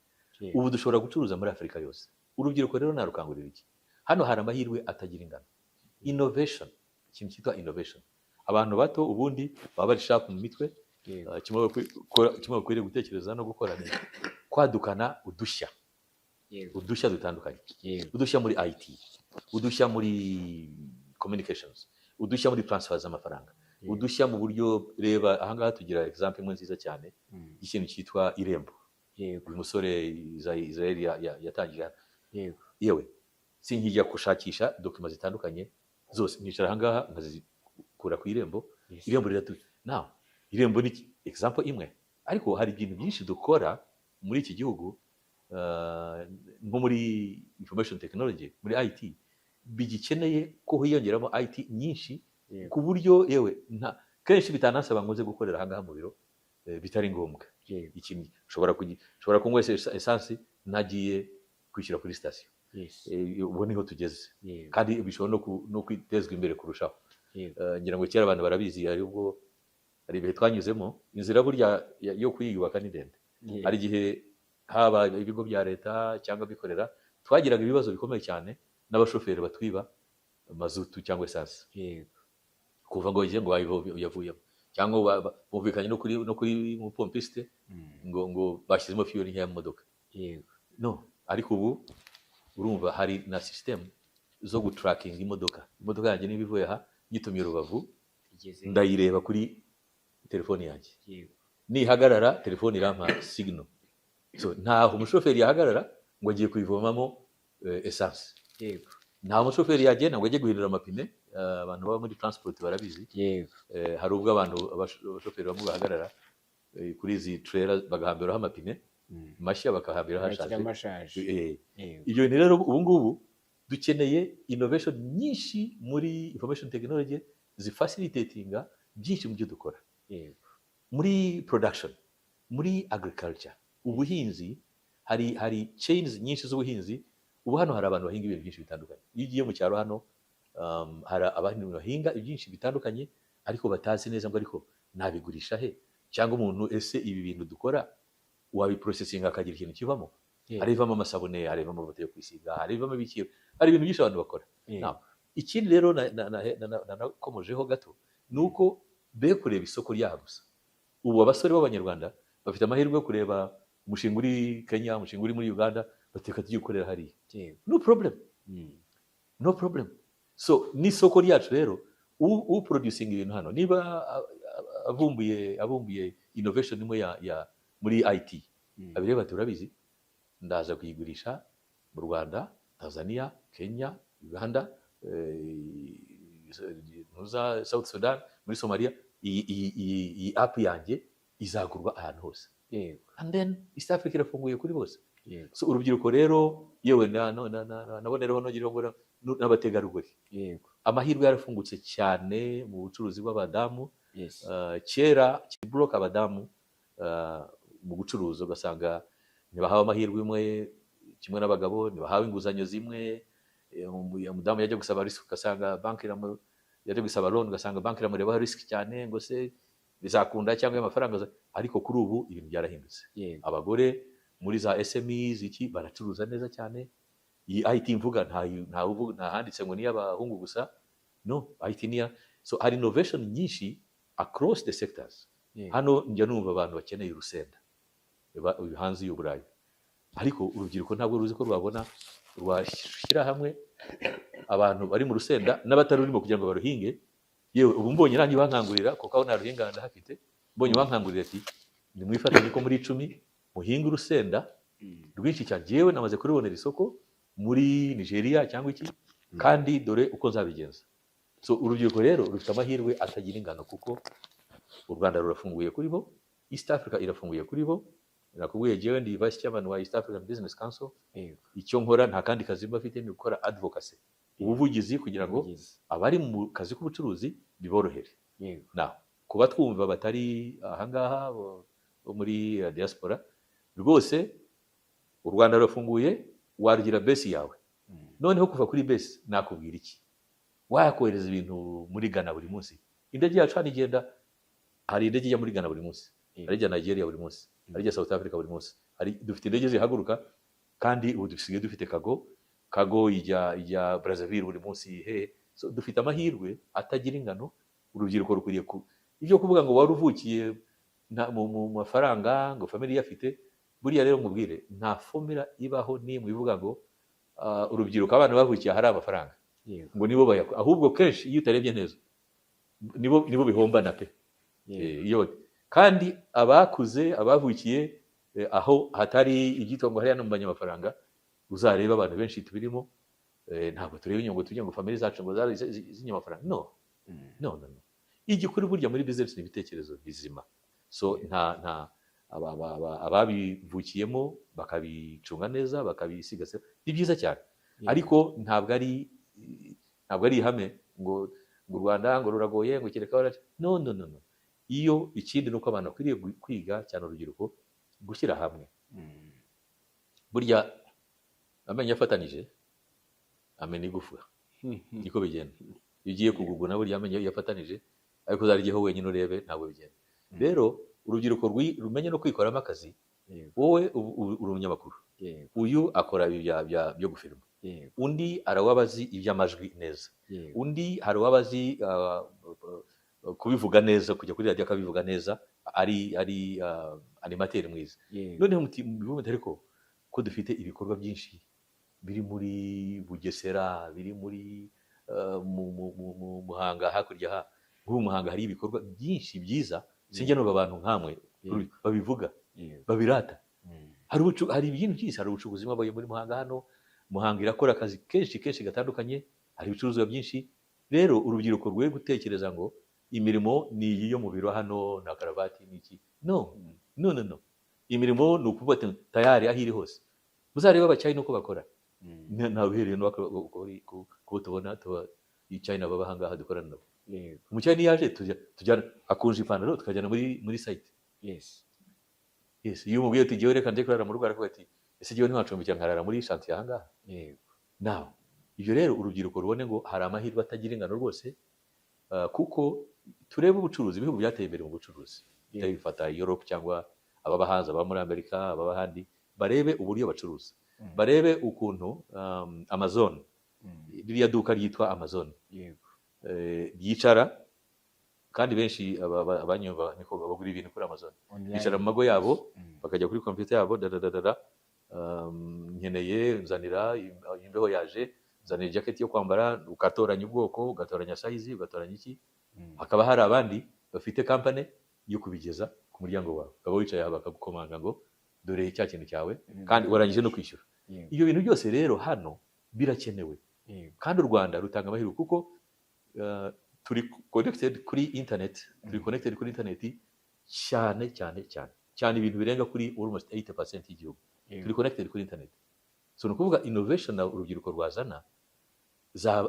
Speaker 1: Ubu dushobora gucuruza muri Afurika yose. Urubyiruko rero narukangurira iki? Hano hari amahirwe atagira ingano. Innovation, ikintu cyitwa innovation, abantu bato ubundi baba bari sharp mu mitwe. Kimwe bakwiriye gutekereza no gukora ni kwadukana udushya. Udushya dutandukanye, udushya muri IT, udushya muri communications, udushya muri transfer z'amafaranga, udushya mu buryo, reba ahangaha tugira example imwe nziza cyane y'ikintu cyitwa Irembo. Uyu musore Israel yatangiye hano. Yewe, sinkijya gushakisha documents zitandukanye zose, nkicara ahangaha nkazikura ku Irembo. Irembo riratu now, Irembo ni example imwe, ariko hari ibintu byinshi dukora muri iki gihugu, nko muri information technology, muri IT, bigikeneye ko hiyongeramo IT nyinshi, ku buryo yewe nta kenshi bitanasaba ngo nze gukorera ahangaha mu biro, bitari ngombwa. Ikintu ushobora kunywa essence ntagiye kwishyura kuri sitasiyo. Ubu niho tugeze, kandi bishobora no kwitezwa imbere kurushaho. Ngira ngo kera abantu barabizi, hari ubwo hari ibihe twanyuzemo, inzira burya yo kuyiyubaka ni ndende. Hari igihe haba ibigo bya leta cyangwa abikorera twagiraga ibibazo bikomeye cyane n'abashoferi batwiba mazutu cyangwa essence, kuva ngo ngo yavuyemo, cyangwa bumvikanye no kuri mupompiste ngo bashyizemo fuel nkeya mu modoka. No, ariko ubu urumva hari na system zo gutrackinga imodoka. Imodoka yanjye niba ivuye aha nyitumye Rubavu,
Speaker 2: Igeze.
Speaker 1: ndayireba kuri telefoni yanjye. Nihagarara, telefoni irampa signal. So ntaho umushoferi yahagarara ngo agiye kuyivomamo essence. Nta mushoferi yagenda ngo ajye guhindura amapine. Abantu baba muri transport barabizi. Hari ubwo abantu abashoferi bamwe bahagarara kuri izi trailer bagahambiraho amapine mashya, bakahambiraho
Speaker 2: Bakira
Speaker 1: ashaje.
Speaker 2: Amashaje.
Speaker 1: Ibyo bintu rero ubu ngubu dukeneye innovation nyinshi muri information technology zifacilitatinga byinshi mu byo dukora muri production, muri agriculture, ubuhinzi. Hari chains nyinshi z'ubuhinzi. Ubu hano hari abantu bahinga ibintu byinshi bitandukanye. Iyo ugiye mu cyaro hano, hari abantu bahinga ibyinshi bitandukanye, ariko batazi neza ngo ariko nabigurisha he, cyangwa umuntu ese ibi bintu dukora wabiprocessinga akagira ikintu kivamo? Hari ibivamo amasabune, hari ibivamo amavuta yo kwisiga, hari ibivamo ibiki, hari ibintu byinshi abantu bakora. Now, ikindi rero nakomojeho gato ni uko be kureba isoko ryaha gusa. Ubu abasore b'Abanyarwanda bafite amahirwe yo kureba umushinga uri Kenya, umushinga uri muri Uganda, bateka tugiye gukorera hariya. No problem. No problem. So n'isoko ryacu rero, uproducinga ibintu hano, niba avumbuye innovation imwe ya muri IT, abireba ati urabizi, ndaza kuyigurisha mu Rwanda, Tanzania, Kenya, Uganda, ntuza South Sudan, muri Somalia, iyi app yanjye izagurwa ahantu hose. And then East Africa irafunguye kuri bose. So urubyiruko rero, yewe na no- na na na- nabonereho nongereho ngo n'abategarugori, amahirwe yarafungutse cyane mu bucuruzi bw'abadamu. Kera kiburoka abadamu mu gucuruza, ugasanga ntibahawe amahirwe imwe kimwe n'abagabo, ntibahawe inguzanyo zimwe. Umudamu yajya gusaba risk, ugasanga banki yajya gusaba loan, ugasanga banki iramurebaho risk cyane, ngo se bizakunda cyangwa ayo mafaranga ariko kuri ubu ibintu byarahindutse. Abagore muri za SMEs iki baracuruza neza cyane. Iyi IT mvuga, nta handitse ngo ni iy'abahungu gusa. No, IT ni iya, so hari innovation nyinshi across the sectors. Hano njya numva abantu bakeneye urusenda hanze y'u Burayi, ariko urubyiruko ntabwo ruzi ko rwabona rwashyira hamwe abantu bari mu rusenda n'abatarurimo kugira ngo baruhinge. Yewe, ubu mbonye nanjye bankangurira, kuko aho naruhinga ndahafite, mbonye bankangurira ati nimwifatanye ko muri 10 muhinge urusenda rwinshi cyane, yewe namaze kurubonera isoko muri Nigeria cyangwa iki, kandi dore uko nzabigenza. So urubyiruko rero rufite amahirwe atagira ingano, kuko u Rwanda rurafunguye kuri bo, East Africa irafunguye kuri bo. Nakubwiye, jewe ndi vice chairman wa East African Business Council. Icyo nkora nta kandi kazi mba mfite, ni gukora advocacy, ubuvugizi, kugira ngo
Speaker 2: Ubuvugizi.
Speaker 1: abari mu kazi k'ubucuruzi biborohere. Now, kuba twumva batari ahangaha bo muri diaspora, rwose u Rwanda rurafunguye, warugira base yawe. Noneho kuva kuri base, nakubwira iki, wakohereza ibintu muri Ghana buri munsi. Indege yacu hano igenda, hari indege ijya muri Ghana buri munsi, hari ijya Nigeria buri munsi, hari ijya South Africa buri munsi, hari dufite indege zihaguruka, kandi ubu dusigaye dufite cargo ijya Brazzaville buri munsi he. So dufite amahirwe atagira ingano. Urubyiruko rukwiriye ku ibyo kuvuga ngo wari uvukiye mu mafaranga, ngo family afite. Buriya rero mubwire, nta formula ibaho n'imwe ivuga ngo urubyiruko, abana bavukiye ahari amafaranga, ngo nibo bayakora. Ahubwo kenshi iyo utarebye neza, nibo bihombana pe. Iyo kandi abakuze, abavukiye aho hatari ibyitwa ngo hariya no mu banyamafaranga, uzareba abantu benshi tubirimo, ntabwo tureba inyungu, tujya ngo famille zacu ngo zari z'inyamafaranga. No, no, no, no. Igikuru burya muri business ni ibitekerezo bizima. So nta ababivukiyemo bakabicunga neza, bakabisigasira, ni byiza cyane. Ariko ntabwo ari ihame ngo u Rwanda ngo ruragoye, ngo kereka no, no, no, no. Iyo ikindi ni uko abantu bakwiriye kwiga cyane, urubyiruko, gushyira hamwe. Burya amenyo afatanije amena igufwa, niko bigenda. Iyo ugiye kuguguna, burya amenyo iyo afatanije, ariko uzaryeho wenyine urebe, ntabwo bigenda. Rero urubyiruko rumenye no kwikoramo akazi. Wowe uri umunyamakuru, uyu akora ibi byo gufilima, undi hari uwabazi iby'amajwi neza, undi hari uwabazi kubivuga neza, kujya kuri radiyo akabivuga neza, ari animateur mwiza. Noneho muti ariko ko dufite ibikorwa byinshi biri muri Bugesera, biri muri mu Muhanga hakurya, ha nk'ubu Muhanga hari ibikorwa byinshi byiza, sinjya numva abantu nkamwe babivuga, babirata. Hari ibintu byinshi, hari ubucukuzi bw'amabuye muri Muhanga hano. Muhanga irakora akazi kenshi kenshi gatandukanye, hari ibicuruzwa byinshi. Rero urubyiruko rwe gutekereza ngo imirimo ni iyi yo mu biro hano na karavati n'iki, no, no, no, no. Imirimo ni ukuvuga ati tayari aho iri hose. Muzarebe Abachina uko bakora. Ntawe uhereye no kubo tubona tuba China baba ahangaha dukorana nabo. Umuchina iyo yaje tujyana, akunje ipantaro, tukajyana muri site. Yes, iyo umubwiye uti jyewe reka njye kurara mu rugo, aravuga ati ese jyewe ntiwacumbikira nkarara muri chantier ahangaha? Nawe ibyo rero urubyiruko rubone ngo hari amahirwe atagira ingano rwose, kuko turebe ubucuruzi, ibihugu byateye imbere mu bucuruzi, bifata Europe cyangwa ababa hanze, ababa muri Amerika, ababa ahandi, barebe uburyo bacuruza, barebe ukuntu Amazon, ririya duka ryitwa Amazon, ryicara, kandi benshi abanyumva niko bagura ibintu kuri Amazon.
Speaker 2: Online.
Speaker 1: Bicara mu mago yabo, bakajya kuri computer yabo, dadadadada, nkeneye, nzanira imbeho yaje, nzanira jacket yo kwambara, ugatoranya ubwoko, ugatoranya size, ugatoranya iki. Hakaba hari abandi bafite company yo kubigeza ku muryango wawe, ukaba wicaye aho bakagukomanga ngo dore cya kintu cyawe, kandi warangije no kwishyura. Ibyo bintu byose rero hano birakenewe. Kandi u Rwanda rutanga amahirwe kuko turi connected kuri internet, turi connected kuri internet cyane cyane cyane cyane, ibintu birenga kuri almost 80% y'igihugu turi connected kuri internet. So ni ukuvuga innovation na urubyiruko rwazana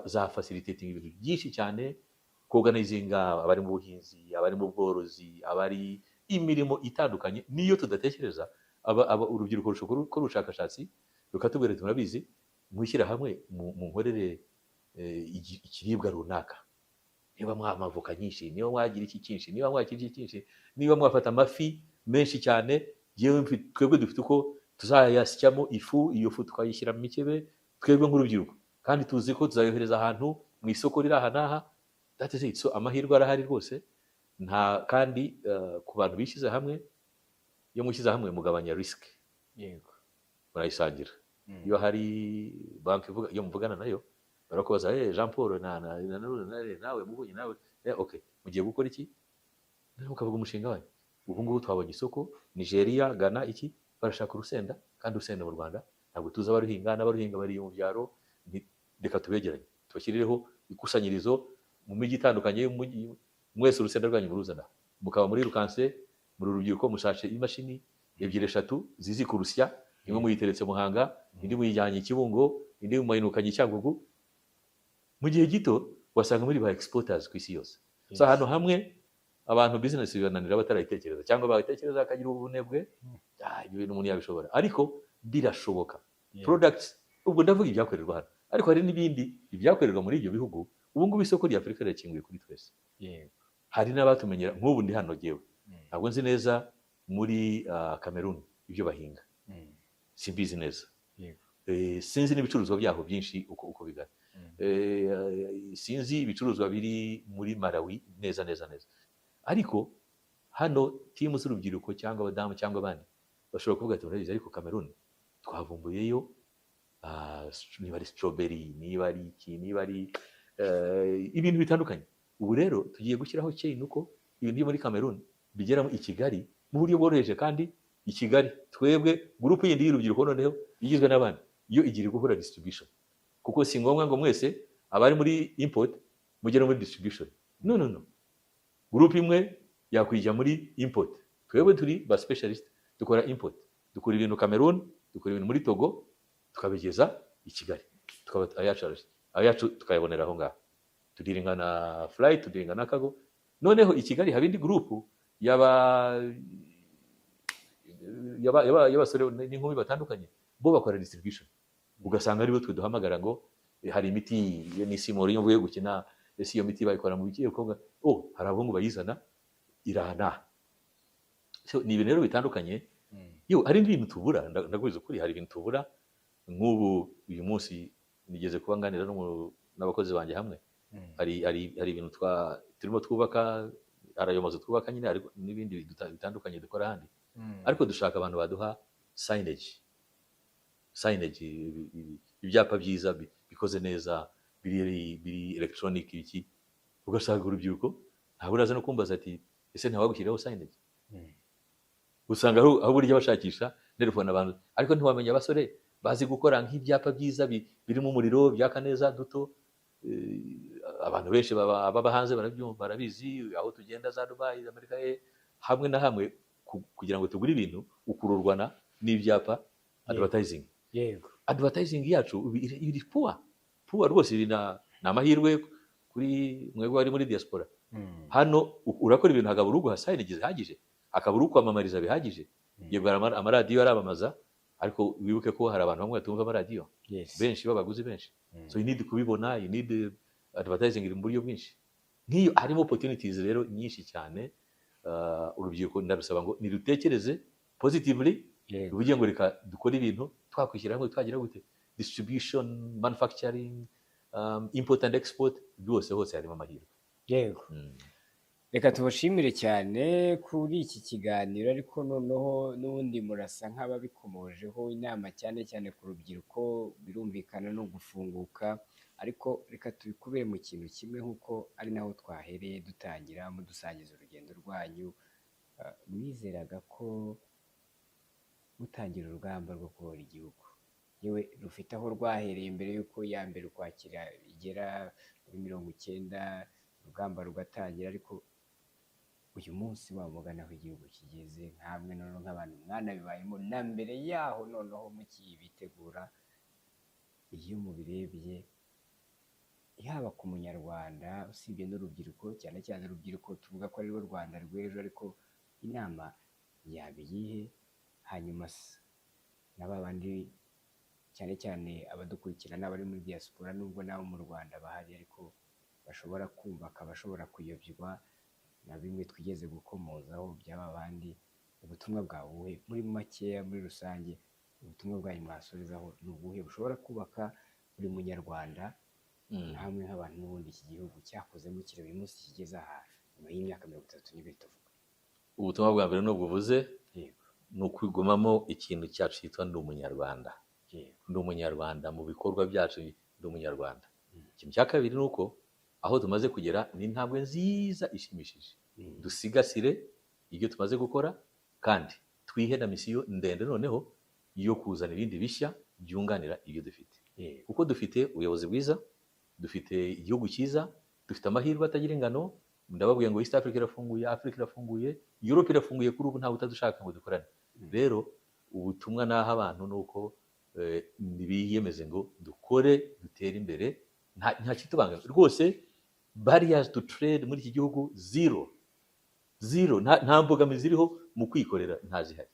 Speaker 1: za facilitating ibintu byinshi cyane, kuorganizinga abari mu buhinzi, abari mu bworozi, abari imirimo itandukanye niyo tudatekereza. Aba urubyiruko rushobora gukora ubushakashatsi rukatubwira ati murabizi, mwishyira hamwe munkorere ikiribwa runaka, niba mwa amavoka nyinshi, niba mwagira iki cyinshi, niba mwagira iki cyinshi, niba mwafata amafi menshi cyane, yewe twebwe dufite uko tuzayasyamo ifu, iyo fu tukayishyira mu mikebe, twebwe nk'urubyiruko, kandi tuzi ko tuzayohereza ahantu mu isoko riri aha n'aha. That is it. So amahirwe arahari rwose, nta kandi ku bantu bishyize hamwe, iyo mushyize hamwe mugabanya risk, murayisangira. Iyo hari banki ivuga, iyo muvugana nayo barakubaza, hey, Jean Paul na nawe Muvunyi nawe, okay, mugiye gukora iki? Noneho mukavuga umushinga wanyu. Ubu ngubu twabonye isoko Nigeria, Ghana, iki, barashaka urusenda, kandi urusenda mu Rwanda ntabwo tuzi abaruhinga, n'abaruhinga bari mu byaro. Reka tubegeranye, tubashyirireho ikusanyirizo mu mijyi itandukanye y'umujyi, mwese urusenda rwanyu muruzana, mukaba muri rukanse, muri urubyiruko, mushashe imashini ebyiri eshatu zizi kurusya, imwe muyiteretse Muhanga, indi muyijyanye i Kibungo, indi muyinukanye i Cyangugu. Mu gihe gito wasanga muri ba exporters ku isi yose. So ahantu hamwe abantu business bibananira batarayitekereza, cyangwa bayitekereza bakagira ubunebwe, ibyo bintu umuntu yabishobora, ariko birashoboka. Products, ubwo ndavuga ibyakorerwa hano, ariko hari n'ibindi ibyakorerwa muri ibyo bihugu. Ubu ngubu isoko rya Afurika rirakinguye kuri twese. Hari n'abatumenyera, nk'ubu ndi hano jyewe, ntabwo nzi neza muri Cameroon ibyo bahinga, simbizi neza. Sinzi n'ibicuruzwa byaho byinshi uko bigana. Sinzi ibicuruzwa biri muri Malawi neza neza neza, ariko hano team z'urubyiruko cyangwa abadamu cyangwa abandi Bashobora kuvuga ati murabizi, ariko Cameroon twavumbuyeyo niba ari strawberry, niba ari iki, niba ari ibintu bitandukanye. Ubu rero tugiye gushyiraho chain uko ibintu byo muri Cameroon bigera i Kigali mu buryo bworoheje. Kandi i Kigali twebwe groupe yindi y'urubyiruko noneho igizwe n'abandi yo igira gukora distribution, kuko si ngombwa ngo mwese abari muri import mugere muri distribution. No, no, no, groupe imwe yakwijya muri import. Twebwe turi ba specialist, dukora import, dukora ibintu Cameroon, dukora ibintu muri Togo, tukabigeza i Kigali, tukaba ayacu tukayabonera aho ngaho. Tudealinga na flight, tudealinga na cargo. Noneho i Kigali haba indi groupe y'abasore n'inkumi batandukanye, bo bakora distribution. Ugasanga aribo twe duhamagara ngo hari imiti iyo ni simoro, iyo mvuye gukina, ese iyo miti bayikora mu biki? Ukavuga, oh, hari abahungu bayizana irahana. So, ni ibintu rero bitandukanye. Yo hari n'ibintu tubura, ndakubwiza ukuri, hari ibintu tubura. Nk'ubu uyu munsi nigeze kuba nganira n'abakozi banjye hamwe, hari ibintu turimo twubaka, hari ayo mazu twubaka nyine, ariko n'ibindi bitandukanye dukora ahandi, ariko dushaka abantu baduha signage, ibyapa byiza bikoze neza, biri electronic, iki. Ugasanga urubyiruko ntabwo uraza no kumbaza ati ese ntawagushyiriyeho signage? Usanga aho burya bashakisha telefone abantu, ariko ntiwamenya abasore bazi gukora nk'ibyapa byiza birimo umuriro byaka neza duto. Abantu benshi baba hanze barabyumva, barabizi, aho tugenda za Dubai, Amerika, hamwe na hamwe, kugira ngo tugure ibintu ukururwa n'ibyapa, advertising. Advertising yacu ubu iri poor rwose. Ibi ni amahirwe kuri mwebwe bari muri diaspora. Hano urakora ibintu hakabura uguha signage zihagije, hakabura ukwamamariza bihagije. Yego, hari amaradiyo aramamaza, ariko wibuke ko hari abantu bamwe batumva amaradiyo, benshi b'abaguzi benshi. So you need kubibona, you need advertising iri mu buryo bwinshi. Nk'iyo harimo opportunities rero nyinshi cyane. Urubyiruko ndarusaba ngo nirutekereze positively, ruvuge ngo reka dukore ibintu twakwishyira hamwe, twagira gute distribution, manufacturing, import and export, byose hose harimo amahirwe.
Speaker 2: Reka tubashimire cyane kuri iki kiganiro, ariko noneho n'ubundi murasa nk'ababikomojeho, inama cyane cyane ku rubyiruko birumvikana no gufunguka, ariko reka tubikubire mu kintu kimwe nk'uko ari naho twahereye dutangira mudusangiza urugendo rwanyu. Mwizeraga ko mutangira urugamba rwo kubohora igihugu, yewe rufite aho rwahereye mbere y'uko iya mbere Ukwakira igera muri 90, urugamba rugatangira, ariko uyu munsi wamugana aho igihugu kigeze, nkamwe noneho nk'abantu mwanabibayemo na mbere yaho, noneho mukibitegura, iyo mubirebye yaba ku munyarwanda, usibye n'urubyiruko, cyane cyane urubyiruko tuvuga ko ari rwo Rwanda rw'ejo, ariko inama yaba iyihe? Hanyuma se na ba bandi, cyane cyane abadukurikira n'abari muri diaspora, nubwo n'abo mu Rwanda bahari, ariko bashobora kumva akaba ashobora kuyobywa na bimwe twigeze gukomozaho by'aba bandi, ubutumwa bwawe ubuhe muri makeya, muri rusange, ubutumwa bwanyu mwasorezaho ni ubuhe bushobora kubaka buri munyarwanda, namwe nk'abantu n'ubundi iki gihugu cyakozemo kireba uyu munsi kigeze aha nyuma y'imyaka 32 tuvuga?
Speaker 1: Ubutumwa bwa mbere nubwo uvuze, ni ukwigumamo ikintu cyacu cyitwa ndi umunyarwanda. Ndi umunyarwanda mu bikorwa byacu, ndi umunyarwanda. Ikintu cya kabiri ni uko aho tumaze kugera ni intambwe nziza ishimishije. Dusigasire ibyo tumaze gukora kandi twihe na mission ndende noneho yo kuzana ibindi bishya byunganira ibyo dufite, kuko dufite ubuyobozi bwiza, dufite igihugu cyiza, dufite amahirwe atagira ingano. Ndababwiye ngo East Africa irafunguye, Africa irafunguye, Europe irafunguye. Kuri ubu ntawe utadushaka ngo dukorane. Rero ubutumwa naha abantu ni uko biyemeze ngo dukore, dutere imbere, nta kitubangamira rwose. Barriers to trade muri iki gihugu zero, zero, nta mbogamizi iriho mu kwikorera, ntazihari.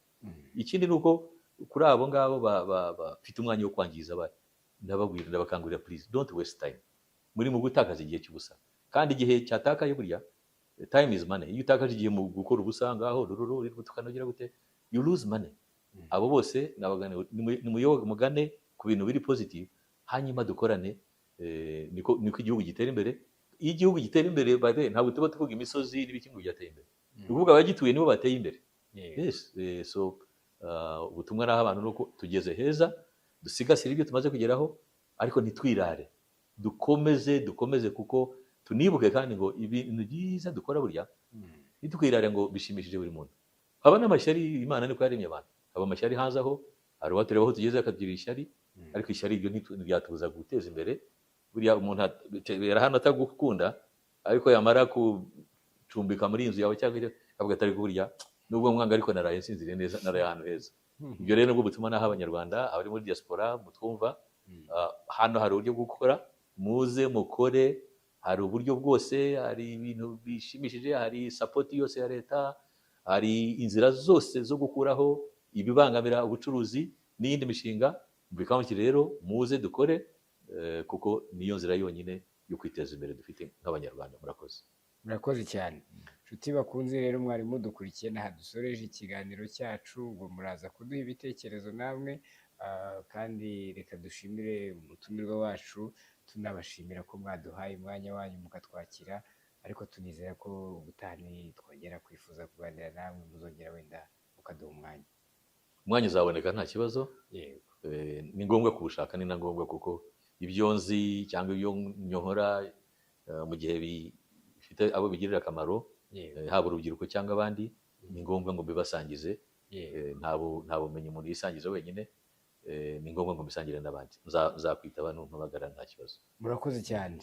Speaker 1: Ikindi ni uko kuri abo ngabo bafite umwanya wo kwangiza abandi, ndababwira, ndabakangurira, please don't waste time. Muri mu gutakaza igihe cy'ubusa, kandi igihe cyatakaye burya, time is money. Iyo utakaje igihe mu gukora ubusa ngaho rururu tukanogira gute, you lose money. Abo bose nabagane, nimuyoboke mugane ku bintu biri positive, hanyuma dukorane. Niko igihugu gitera imbere. Iyo igihugu gitera imbere, by the way, ntabwo tuba tuvuga imisozi n'ibiki ngo byateye imbere, ni ukuvuga abagituye nibo bateye imbere. Yes, so Ubutumwa naho abantu nuko tugeze heza, dusigasire ibyo tumaze kugeraho, ariko ntitwirare, dukomeze dukomeze, kuko tunibuke kandi ngo ibintu byiza dukora burya ntitwirare ngo bishimishije buri muntu. Haba n'amashyari, Imana niko yaremye abantu, haba amashyari hanze aho, hari uwatureba aho tugeze akagira ishyari, ariko ishyari iryo ntiryatubuza guteza imbere. Buriya umuntu atera hano atagukunda, ariko yamara gucumbika muri iyi nzu yawe cyangwa icyo, akavuga ati ariko burya nubwo mwanga ariko naraye nsinziriye neza, naraye ahantu heza. Ibyo rero nibwo butuma naho Abanyarwanda abari muri diaspora mutwumva, hano hari uburyo bwo gukora, muze mukore, hari uburyo bwose, hari ibintu bishimishije, hari support yose ya leta, hari inzira zose zo gukuraho ibibangamira ubucuruzi n'iyindi mishinga. Mubikangukire rero muze dukore, kuko niyo nzira yonyine yo kwiteza imbere dufite nk'Abanyarwanda. Murakoze.
Speaker 2: Murakoze cyane nshuti bakunze. Rero mwari mudukurikiye n'aha dusoreje ikiganiro cyacu, ngo muraza kuduha ibitekerezo namwe, kandi reka dushimire umutumirwa wacu, tunabashimira ko mwaduhaye umwanya wanyu mukatwakira, ariko tunizera ko ubutaha nitwongera kwifuza kuganira namwe muzongera wenda mukaduha umwanya.
Speaker 1: Umwanya uzaboneka nta kibazo.
Speaker 2: Yego.
Speaker 1: Ni ngombwa kuwushaka, ni na ngombwa, kuko ibyo nzi cyangwa ibyo nkora mu gihe bifite abo bigirira akamaro, haba urubyiruko cyangwa abandi, ni ngombwa ngo mbibasangize. Nta bumenyi umuntu yisangiza wenyine, ni ngombwa ngo mbisangire n'abandi. Nzakwitaba numpamagara nta kibazo.
Speaker 2: Murakoze cyane,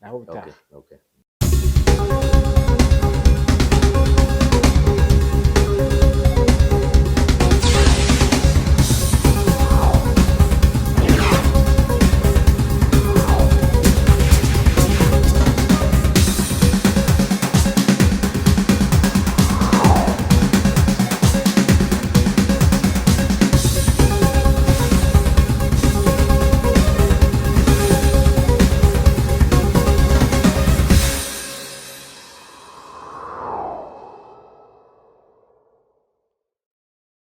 Speaker 2: naho ubutaha.
Speaker 1: Okay.